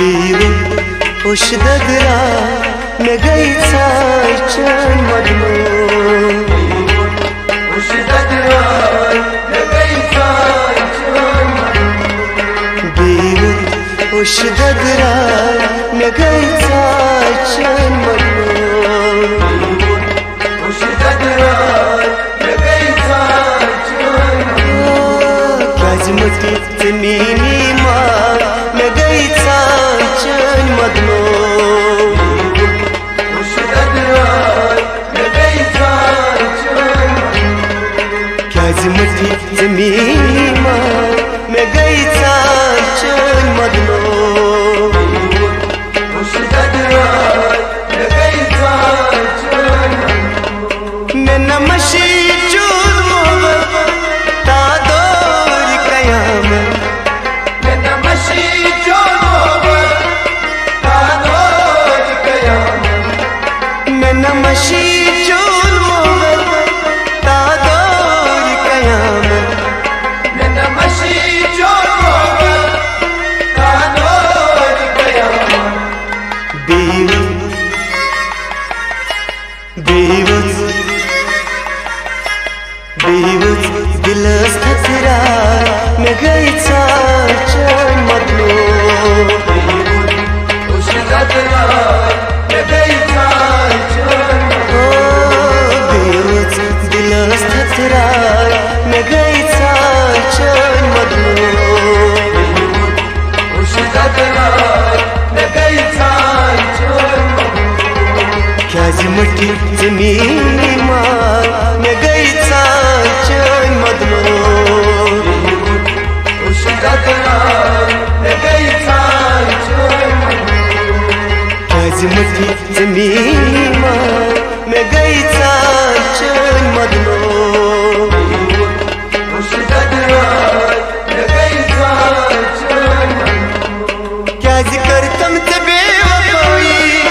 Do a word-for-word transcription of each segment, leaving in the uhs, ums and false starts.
بیوُن اوٚش ددرا، مےٚ گٔے ژاے چٲنۍ مدنو۔ بیوُن اوٚش ددرا، مےٚ گٔے ژاے چٲنۍ مدنو۔ کیٛازِ مٔٹِتھ ژٕ میٛٲنی ماے؟ مےٚ گٔے ژاے چٲنۍ مدنو۔ کیٛازِ مٔٹِتھ ژٕ میٛٲنی ماے؟ مےٚ گٔے ژاے چٲنۍ مدنو۔ مےٚ نہ مشی چون محبت تا دور قیامت۔ مےٚ نہ مشی چون محبت تا دور قیامت۔ مےٚ نہ مشی چون محبت تا دور قیامت۔ مےٚ نہ مشی چون محبت تا دور قیامت۔ بیوُن بیٚیہِ وٕژھ، بیٚیہِ وٕژھ دِلس تھزرا، مےٚ گٔے ژاے چٲنۍ مدنو۔ بیٚیہِ وٕژھ دِلس تھزرا، مےٚ گٔے ژاے چٲنۍ مدنو۔ کیٛازِ مٔٹھی ژٕ میٛٲنۍ ماے؟ مےٚ گٔے ژاے چٲنۍ مدنو۔ کیٛازِ مٔٹھی ژٕ میٛٲنۍ ماے؟ مےٚ گٔے ژاے چٲنۍ مدنو۔ کیٛازِ کٔر تِم ژےٚ بے وفٲیی؟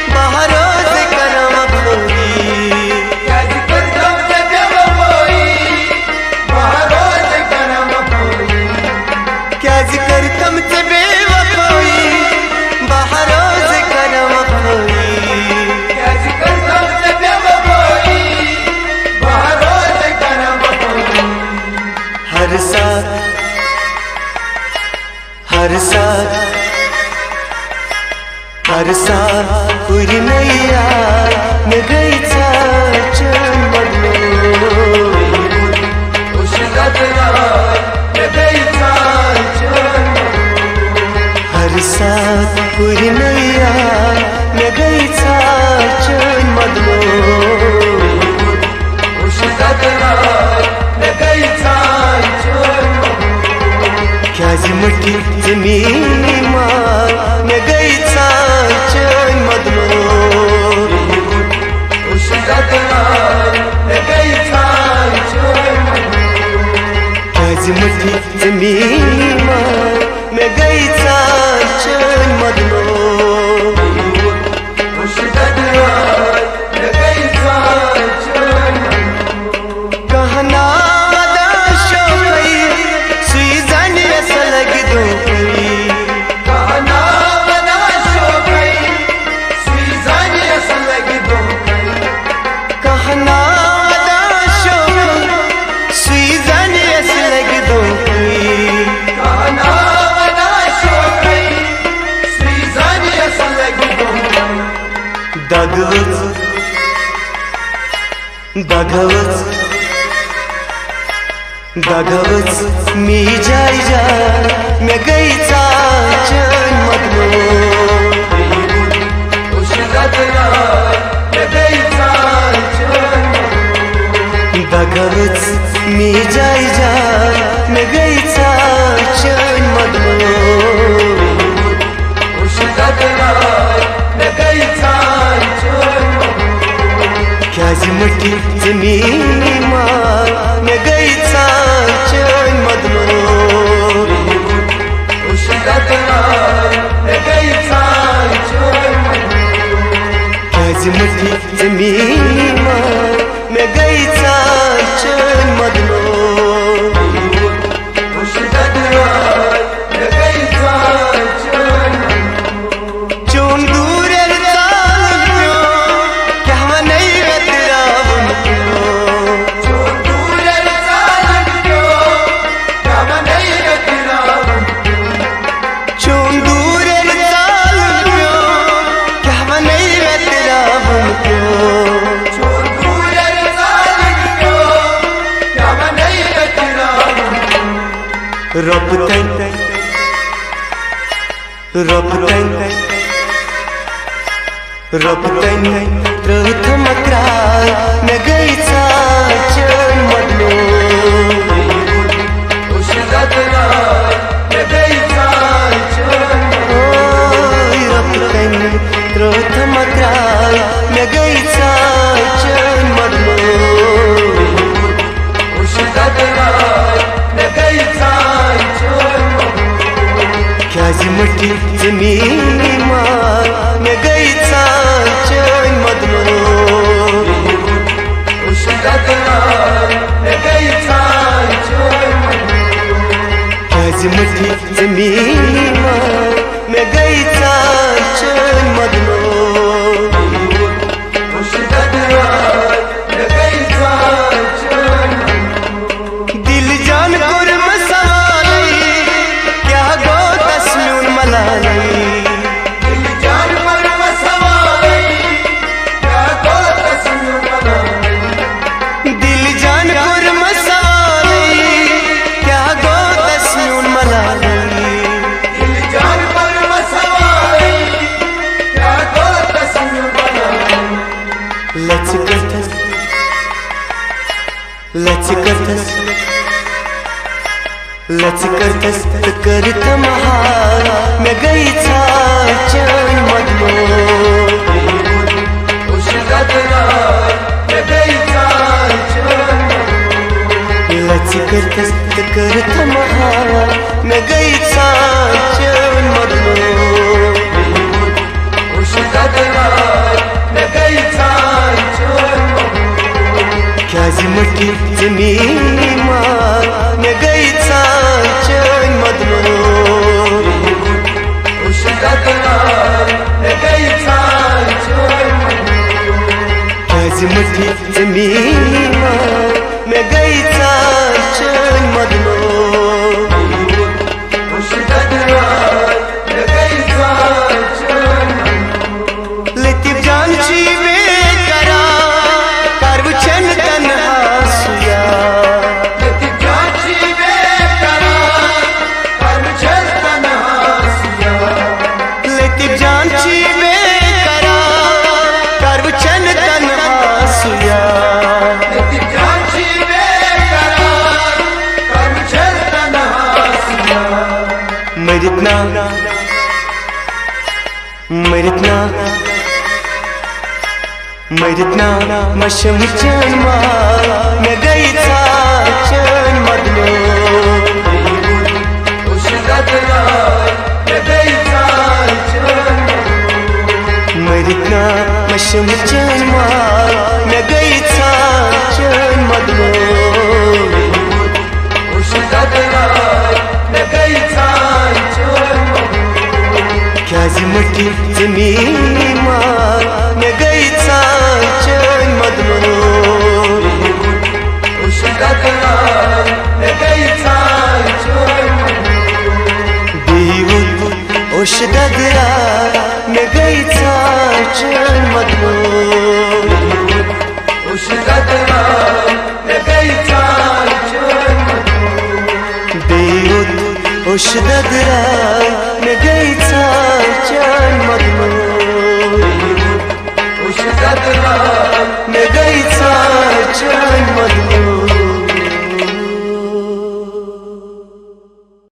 بہٕ ہا روزے کران وفٲیی۔ کیٛازِ کٔر تِم ژےٚ بے وفٲیی؟ بہٕ ہا روزے کران وفٲیی۔ کیٛازِ کٔر تِم ژےٚ بے وفٲیی؟ بہٕ ہا روزے کران وفٲیی۔ کیٛازِ کٔر تِم ژےٚ بے وفٲیی؟ بہٕ ہا روزے کران وفٲیی۔ ہر ساتہٕ، ہر ساتہٕ، ہر ساتہٕ کُرِ مےٚ یاد، مےٚ گٔے ژاے چٲنۍ مدنو۔ ہر ساتہٕ کُرِ مےٚ یاد، مےٚ گٔے ژاے چٲنۍ مدنو۔ کیٛازِ مٔٹھی ژٕ میٛٲنۍ ماے؟ مےٚ گٔے ژاے چٲنۍ مدنو۔ کیٛازِ مٔٹھی ژٕ میٛٲنۍ ماے؟ مےٚ گٔے ژاے چٲنۍ مدنو۔ کانٛہہ ناو ادا شوقے، سُے زانہِ اَسہِ لگہِ دھوکے۔ کانٛہہ ناو ادا شوقے، سُے زانہِ اَسہِ لگہِ دھوکے۔ کانٛہہ ناو ادا شوقے، سُے زانہِ اَسہِ لگہِ دھوکے۔ کانٛہہ ناو ادا شوقے، سُے زانہِ اَسہِ لگہِ دھوکے۔ دگ ؤژھ، دگ ؤژھ، دگ ؤژھ می جاے جاے، مےٚ گٔے ژاے چٲنۍ مدنو۔ دگ ؤژھ می جاے جاے، مےٚ گٔے ژاے چٲنۍ مدنو۔ کیٛازِ مٔٹھی ژٕ میٛٲنۍ ماے؟ مےٚ گٔے ژاے چٲنۍ مدنو۔ کیٛازِ مٔٹھی ژٕ میٛٲنۍ ماے؟ مےٚ گٔے ژاے چٲنۍ مدنو۔ رۄبہٕ تٔمۍ، رۄبہٕ تٔمۍ، رۄبہٕ تٔمۍ ترٲو تھمکھ راے، مےٚ گٔے ژاے چٲنۍ مدنو۔ اوے رۄبہٕ تٔمۍ ترٲو تھمکھ راے، مےٚ گٔے ژاے چٲنۍ مدنو۔ کیٛازِ مٔٹھِ ژٕ میٛٲنۍ مان، مےٚ گٔے ژاے چٲنۍ مدنو۔ کیٛازِ مٔٹھِ ژٕ میٛٲنۍ مان، مےٚ گٔے ژاے چٲنۍ مدنو۔ دِل جان کوٚرمَس سوالٕے، کیٛاہ گوٚو تَس میون ملالٕے؟ دِل جان کوٚرمَس سوالٕے، کیٛاہ گوٚو تَس میون ملالٕے؟ لَژِ کٔرتھَس، لَژِ کٔرتھَس، لَژِ کٔرتھَس تہٕ کٔرتھ مہار، مےٚ گٔے ژاے چٲنۍ مدنو۔ لَژِ کٔرتھَس تہٕ کٔرتھ مہار، مےٚ گٔے ژاے چٲنۍ مدنو۔ کیٛازِ مٔٹھِ ژٕ میٛٲنۍ مان، مےٚ گٔے ژاے چٲنۍ مدنو۔ کیٛازِ مٔٹھِ ژٕ میٛٲنۍ مان، مےٚ گٔے ژاے چٲنۍ مدنو۔ لطیف جان چھی بے قرار، کر وٕچھن تنہا سُہ یار۔ لطیف جان چھی بے قرار، کر وٕچھن تنہا سُہ یار۔ مٔرِتھ نا، مٔرِتھ نا، مٔرِتھ نا، مَشم چٲنۍ ماے، مےٚ گٔے ژاے چٲنۍ مدنو۔ مٔرِتھ نا، مَشم چٲنۍ ماے، مےٚ گٔے ژاے چٲنۍ مدنو۔ کیٛازِ مٔٹھِ ژٕ میٛٲنۍ مان، مےٚ گٔے ژاے چٲنۍ مدنو۔ بیٚیہِ ووٚن اوٚش ددرا، مےٚ گٔے ژاے چٲنۍ مدنو۔ بیٚیہِ ووٚن اوٚش ددرا، مےٚ گٔے ژاے چٲنۍ مدنو۔ مےٚ گٔے ژاے چٲنۍ مدنو۔